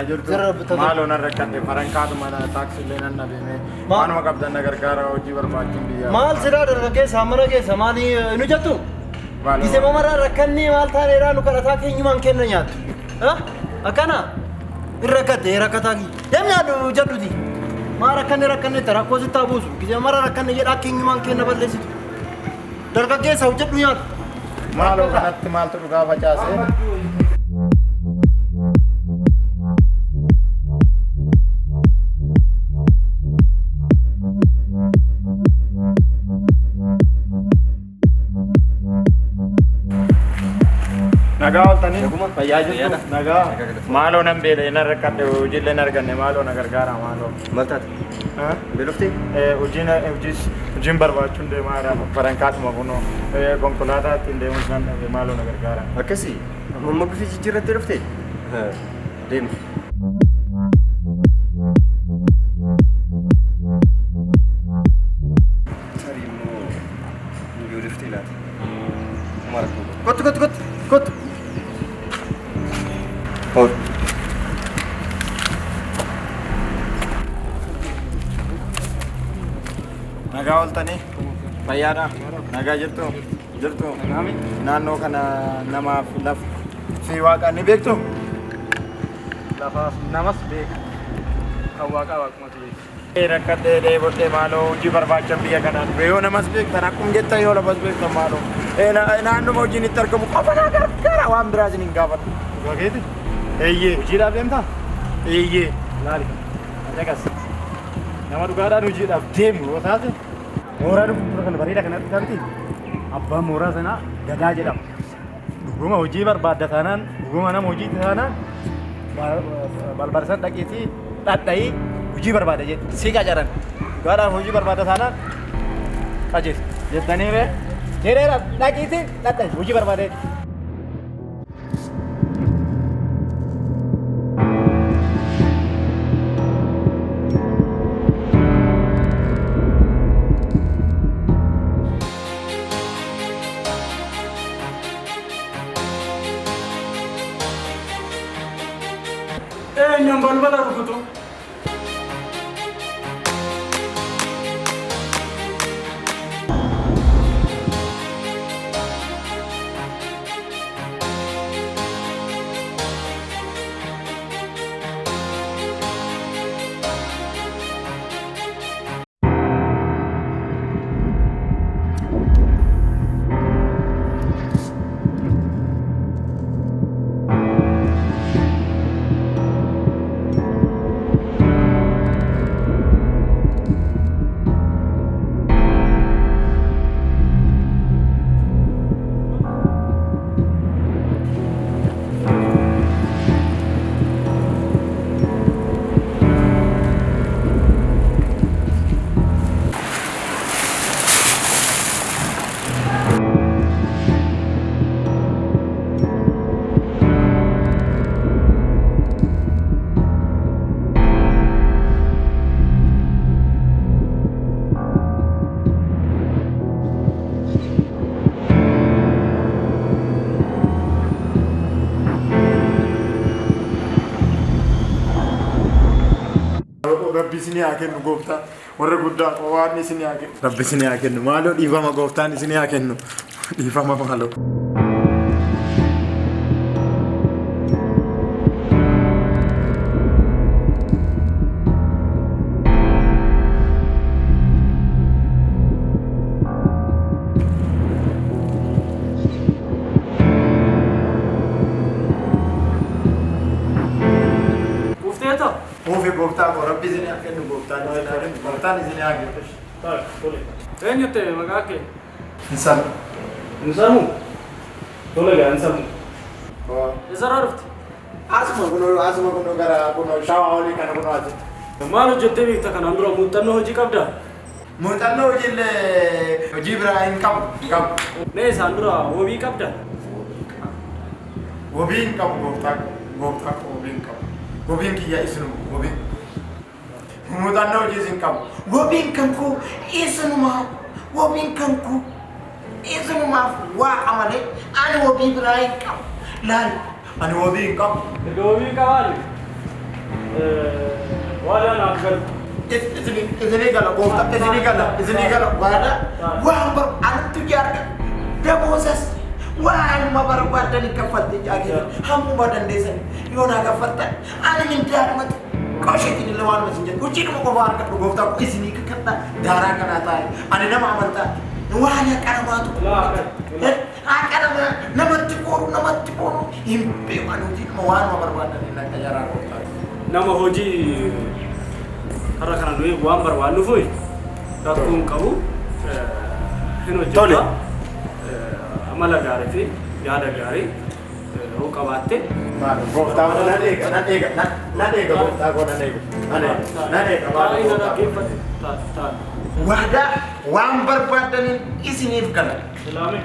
Jirtu. Jira bitaa. Maaloo nan rakkadhe farankaatu mana taaksiillee nan dhabame. Waanuma qabdan na gargaara hojii barbaachuun biyyaa. Maal silaa dargaggeessa mana keessa maali nu jettu? Maaloo. Gisee mamarraa rakkanni maal taaneedhaa nu kadhataa keenyumaan kenna nyaattu. Akkana hin rakkatte rakkataa kiyya. Deem nyaadhu jedhuti. Maa rakkanne rakkanne itti rakkoo sitti haa buusu. Gisee mamarraa rakkanne jedhaa keenyumaan kenna balleessitu. Dargaggeessa hojjedhu nyaadhu. Maaloo kanatti maaltu dhugaa facaase? Nagaa ooltanii? Fayyaa jirtu? Nagaa. Maaloo nan beela'e nan rakkadhe hojiillee hin arganne maaloo na gargaara maaloo. Maal taate? Beeloftee? Hojiin hojiis hojiin barbaachuun deemaa jira farankaatuma kunoo konkolaataa ittiin deemus nan dhabe maaloo na gargaara. Akkasii amma bifa jijjiirrattee dhuftee? Deemi. Tarii immoo nu beeloftee laata? Uma rakkoo qabu. Kottu kottu kottu kottu. Hoor. Nagaa ooltanii? Fayyaadha? Nagaa jirtu? Jirtu? Naannoo kana namaaf lafa fi waaqa ni beektu? Lafaas namas beeka. Kan waaqaa waaqumatu beeka. Rakkadhee dheebodhee maaloo hojii barbaachan biyya kanaa dhufe yoo namas beektan akkuma jettan yoo lafas beektan maaloo naannuma hojiin itti argamu qofa na gargaara waan biraa isin hin gaafadhu. Dhugaa keeti? Eeyyee. Hojiidhaaf deemtaa? Eeyyee. Laali. Dhaqas. Nama dhugaadhaan hojiidhaaf deemu yoo taate mooraa dhufu dura kana bareeda kanatti taati. Abbaan mooraa sanaa Gadaa jedhama. Dhuguma hojii barbaadda taanaan dhuguma nama hojii taanaan balbala san dhaqiitii dhadha'ii hojii barbaada jedhe. Si qacaran. Dhugaadhaaf hojii barbaadda taanaan qajeelcha. Jettanii ree? Jedheera dhaqiitii dhadha'i hojii barbaada jedhe. Eenyuun balbala rukutu? Rabbi isinii haa kennu gooftaa warra guddaa waan isinii haa kennu. Rabbi isinii haa kennu maaloo dhiifama gooftaan isinii haa kennu dhiifama maaloo. Ufteeta? Uufi gooftaa koo rabbi isinii haa kennu gooftaan isinii haa kennu gooftaan isinii haa kennu. Eenyu ta'e maqaa kee? Hin samu. Hin samu? Tole gaa hin samu. Eessarraa dhufte? Asuma kunoo gara kunoo shawaa olii kana kunoo asitti. Maal hojjettee beekta kanaan dura muuxannoo hojii qabdaa? Muuxannoo hojiillee hojii biraa hin qabu hin qabu. Mee isaan dura wabii qabdaa? Wabii hin qabu gooftaa gooftaa koo wabii hin qabu. Wabiin kiyya isinuma wabiin. Muuxannoo hojiis hin qabu. Wabiin kan koo isinumaa wabiin kan koo isinumaaf waaqa malee ani wabii biraa hin qabu. Laal Ani wabii hin qabu. Erga wabii qabaanne Waadaa naaf galu. Isinii gala gooftaa, isinii gala, isinii gala waadaa waan bar antu jaarga damoosas waanuma barbaadani kaffaltee jaarga hammuma dandeessan yoo naa kaffaltan ani mindaadhumatti qosheetiin illee waanuma isin jedhu hojiidhuma qofa argadhu gooftaa isinii kakadha daaraa kanaa taa'e ani nama amantaa waan haqa namaatu haqa namaa namatti qooru hin beeku ani hojiidhuma waanuma barbaadani akka jaraa gooftaa. Nama hojii karra kana nuyi waan barbaadnuuf rakkoon qabu hin hojjeta. Amala gaarii fi yaada gaarii yoo qabaatte. Gooftaa koo nan eega, nan eega, nan eega gooftaa koo nan eega, nan eega, nan eega Taa'ii na dhaggeeffate. Taa'ii. Waadaa waan barbaadaniin isiniif gala. Ilaame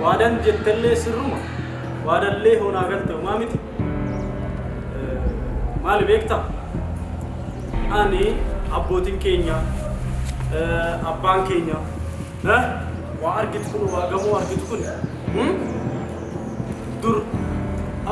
waadaan jettallee sirruma waadallee hoonaa galte homaa miti. Maali beektaa? Ani abbootiin keenya abbaan keenya waa argitu kun waa gamoo argitu kun dur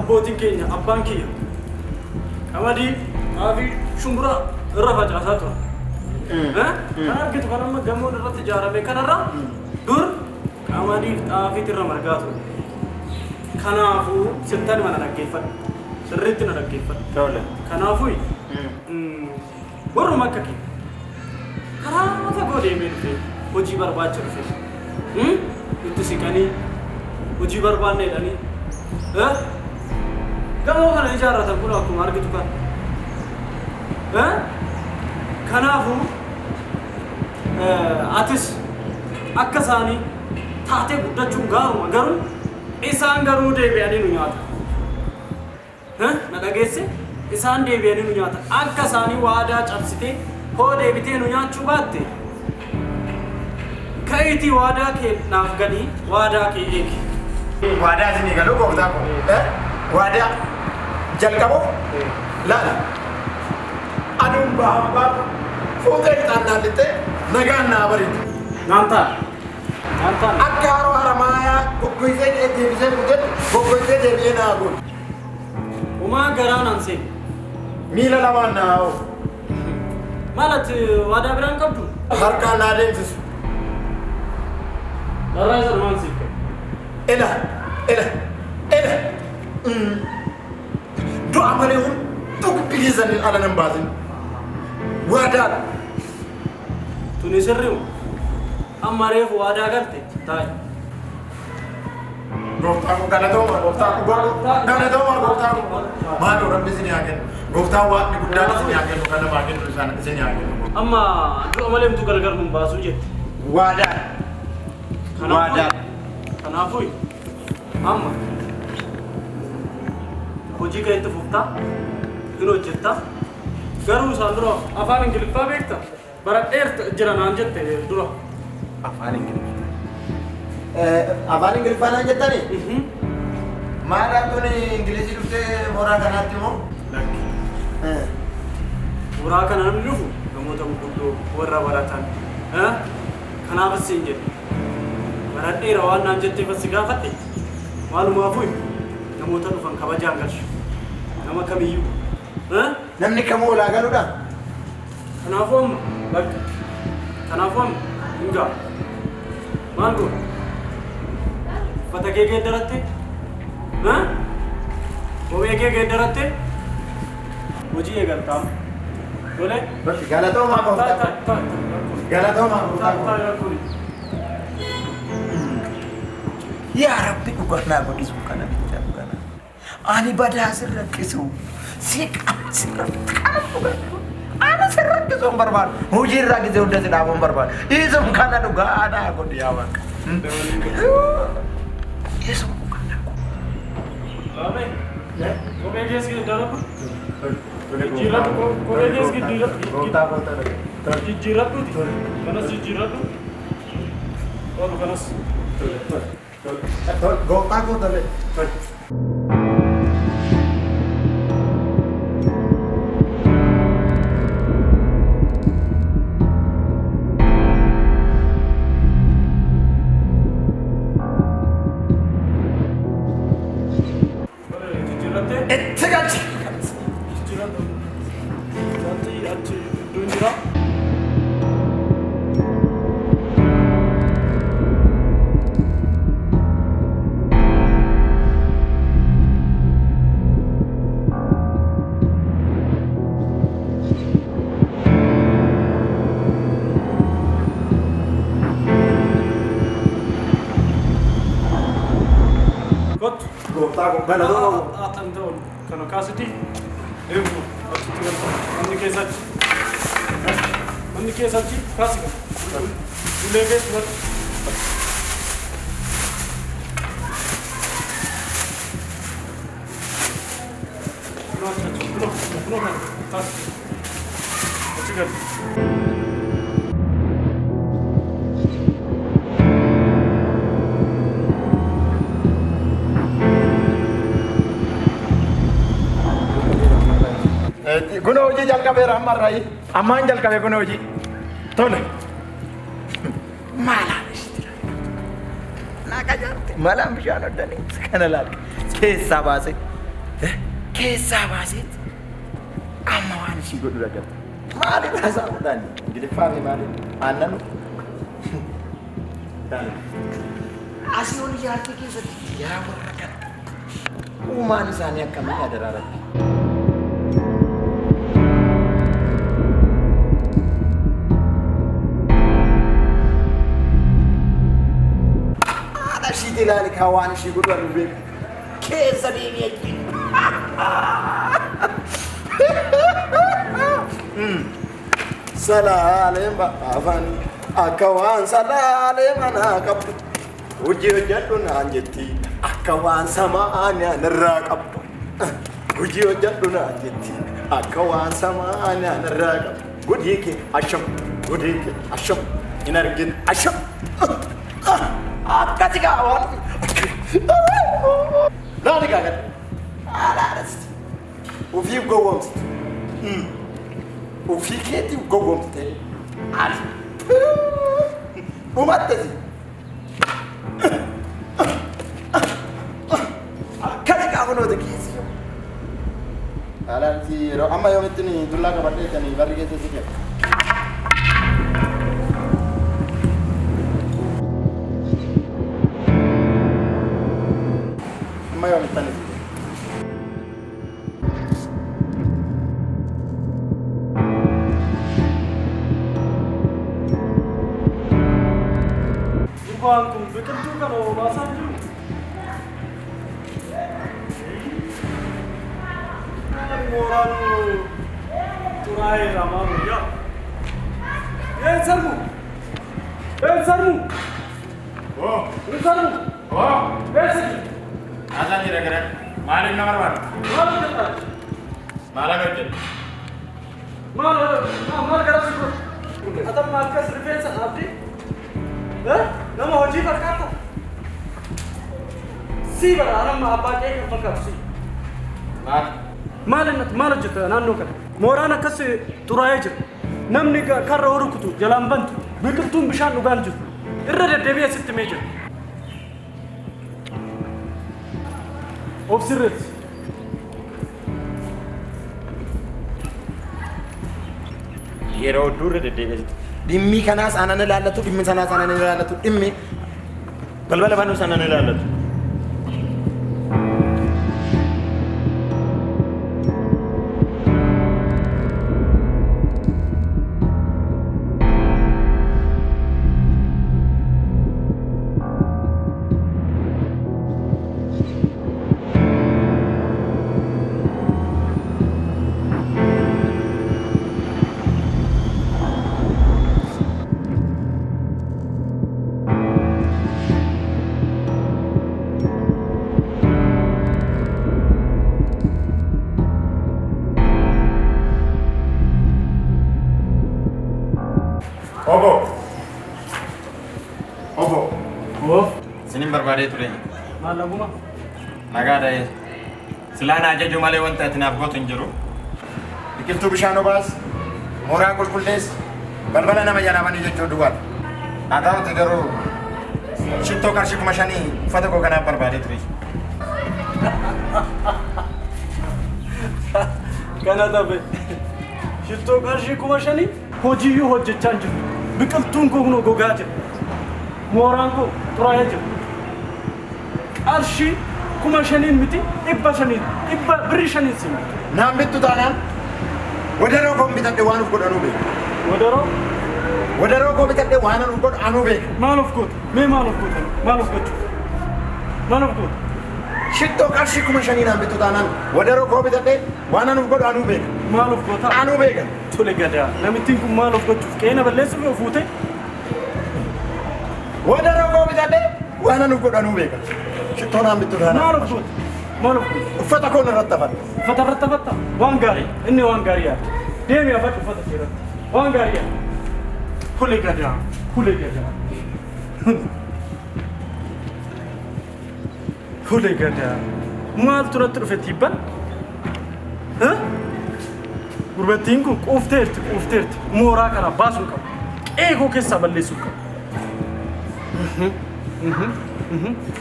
abbootiin keenya abbaan kiyya qamadii xaafii shumburaa irra facaasaa ture. Kan argitu kan amma gamoon irratti ijaarame kanarra dur qamadii xaafiitu irra margaa ture. Kanaafuu sirriitti na dhaggeeffadhu. Sirriitti na dhaggeeffadhu. Kanaafuu warruma akka kee karaa fagoo deemee dhufee hojii barbaacha dhufee itti siqanii hojii barbaanne jedhanii gamoo kana ijaarratan kun akkuma argitu kan. Kanaafuu atis akka isaanii taatee guddachuun gaaruma garuu isaan garuu deebi'anii nu nyaata. Na dhageesse? Isaan deebi'anii nu nyaata. Akka isaanii waadaa cabsitee hoo deebitee nu nyaachuu baatte ka'iitii waadaa kee naaf galii waadaa kee eegi. Waadaa isinii galuu gooftaa koo. Waadaa jalqabu laala. Aduun bahaan baatu fuutee ixaan naan lixxee nagaan naa bariitu. Naan ta'a. Naan ta'a. Akka haroo haramaayaa goggoysee deebisee fuutee goggoysee deebi'ee naa godhu. Homaa garaa naan seeni. Miila lamaan naa oofu. Maal ati waadaa biraan qabdu? Harkaan naa deemsisu. Dharraa isa dhumaan siif kenna. Ila, ila, ila. Du'a malee hunduu gubbii keessaniin ala nan baasin. Waadaadha. Tuni sirriimu. Amma reefu waadaa galte taa'i. Gooftaa koo galatooma, gooftaa koo galatooma, gooftaa koo. Maaloo rabbi isin haa kennu. Gooftaan waaqni guddaan isin haa kennu, kan namaa kennu isaan isin haa kennu. Amma du'a malee mtu gargar nun baasuu jette. Waadaadha. Waadaadha. Kanaafuu amma hojii kee itti fuftaa hin hojjettaa garuu isaan dura afaan Ingiliffaa beekta baradheerta jira naan jette dura. Afaan Ingiliffaa. Afaan Ingiliffaa naan jettani? Maadhaan tuni Ingilizii dhuftee mooraa kanaatti moo? Lakki. Mooraa kana namni dhufu namoota gurguddoo warra baratan. Kanaafis siin jedhe. Baradheera waan naan jetteef as gaafadhe. Maalumaafuu namoota dhufan kabajaan galchu. Nama kamiyyuu. Namni kamuu olaa galuudha? Kanaafuu amma bakka. Kanaafuu amma hin ga'a. Maal goona? Uffata kee geeddaratte? Kophee kee geeddaratte? Hojii eegaltaa. Tole? Galatoomaa gooftaa. Galatoomaa gooftaa. Yaa Rabbi dhugaa naa godhisu kana bichaa dhugaa naa. Ani badaa sin rakkisu. Si qaba sin rakkisu. Kana dhugaa. Ani sin rakkisu hin barbaadu. Hojii irraa gisee hunda si dhaabuu hin barbaadu. Isum kana dhugaa naa godhi yaa Waaqa. Isum dhugaa naa godhi. Laame. Kophee kees geeddaradhu. Jijjiirradhu kophee kees geeddaradhu. Jijjiirradhuuti. Kanas jijjiirradhu. Oolu kanas. Gooftaa koo tole. Itti galchi. Gooftaa koo galatoomaa. An ta'u kana kaasiti deemu achitti galta. Manni keessatti. Manni keessatti kaasi kana. Ulee keessa fudhadhu. Kunoo achi kunoo kunoo kana kaasi. Achi gali. Kun hojii jalqabeera ammarraa. Ammaan jalqabe kun hojii. Tole. Maalaan ishiti naqa jaarte malaan bishaan oddanii kana laal keessaa baasee keessaa baasee amma waan ishii godhu dhagata. Maaliif haasaa godhaan Ingiliffaa fi maaliif aannan asii ol ijaartii keessatti yaa warra kana uumaan isaanii akkamii adaraa rabbi. Haadha ishiitti ilaali kaa waan ishii godhu anu beeku. Keessa deemee achi. Salaaleen afaan akka waan salaalee manaa qabdu. Hojii hojjedhu naan jetti akka waan samaa nyaanirraa qabdu. Hojii hojjedhu naan jetti akka waan samaa nyaanirraa qabdu. Gudii kee asham, gudii kee asham, hin argin asham. Akkasi gaa waan. Laali gaa gad. Alaalasti. Ofiif gowwoomsitu. Ofii keetiif gowwoomsite. Ali. Dhumattasi. Akkasi gaa kunoota keessi yoo. Alaalti yeroo amma yoomitti dullaa qabadhee barri keessa si kenna. Amma yoomitti ani si kenna. Gurbaan kun biqiltuu kana obaasaa hin jiru. Maali mooraan xuraa'eera maal wayyaa? Een sarmu! Een sarmu! Oh! Een sarmu! Oh! Eessa jiru? Haasaan jira gara. Maaliif na barbaada? Maal hojjetaa? Maalan hojjedha? Maal maal gara si godhu? Atamma akkas rifeensa dhaabdee? Nama hojii fakkaata? Si bara anamma abbaa qe'ee kan fakkaatu si. Maal? Maal innati maal hojjetta naannoo kana? Mooraan akkas xuraa'ee jira. Namni karra rukutu jalaan bantu biqiltuun bishaan dhugaan jiru. Irra deddeebi'ee sitti himee jira. Of sirreessi. Yeroo durra deddeebi'ee sitti. Dhimmi kanaas aannan ilaallatu, dhimmi sanaas aannan ilaallatu, dhimmi balbala banuus aannan ilaallatu. Obbo! Obbo! Oh. Isinin barbaadee ture. Maal naguma? Nagaadha. Silaa na ajaju malee wanta ati naaf gootu hin jiru. Biqiltuu bishaan obaas, mooraa qulqulleessi, balbala nama jalaa banii jechuun dhugaadha. Haa ta'uti garuu shittoo qarshii 5,000 uffata koo kanaaf barbaadee ture. Kana tafe. Shittoo qarshii 5,000 hojiiyyuu hojjechaa hin jiru. Biqiltuun koo kunoo gogaa jira. Mooraan koo xuraa'ee jira. Qarshii 5,000 miti 500 dhibba birrii shaniin si miti. Naan bittu taanaan wadaroo koo bitadhe waan of godhanuu beeku. Wadaroo? Wadaroo koo bitadhe waan of godhu anuu beeku. Maal of goota? Mee maal of goota? Maal of gochuu? Maal of goota? Shittoo qarshii 5,000 naan bittu taanaan wadaroo koo bitadhee waan anuuf godhu anuu beeka. Maal of goota? Anuu beeka. Tole Gadaa. Namittiin kun maal of gochuuf qe'ee balleessuuf yoo fuute? Wadaroo koo bitadhee waan anuuf godhu anuu beeka. Shittoo naan bittu taanaan. Maal of goota? Maal of goota? Uffata koo irratti hafadha. Uffata irratti hafatta? Waan gaarii. Inni waan gaarii yaada. Deemi hafadhu uffata kee irratti. Waan gaarii yaada. Tole Gadaa. Tole Gadaa. Tole Gadaa. Maaltu natti dhufe tiibban? Gurbattiin kun quufteerti quufteerti. Mooraa kana baasuu qabu. Qe'ee koo keessaa balleessuu qabu.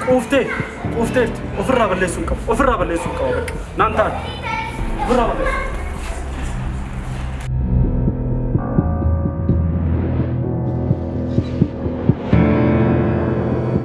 Quuftee quufteerti. Ofirraa balleessuu qabu. Ofirraa balleessuu qaba bakka. Naan taate. Ofirraa balleessuu.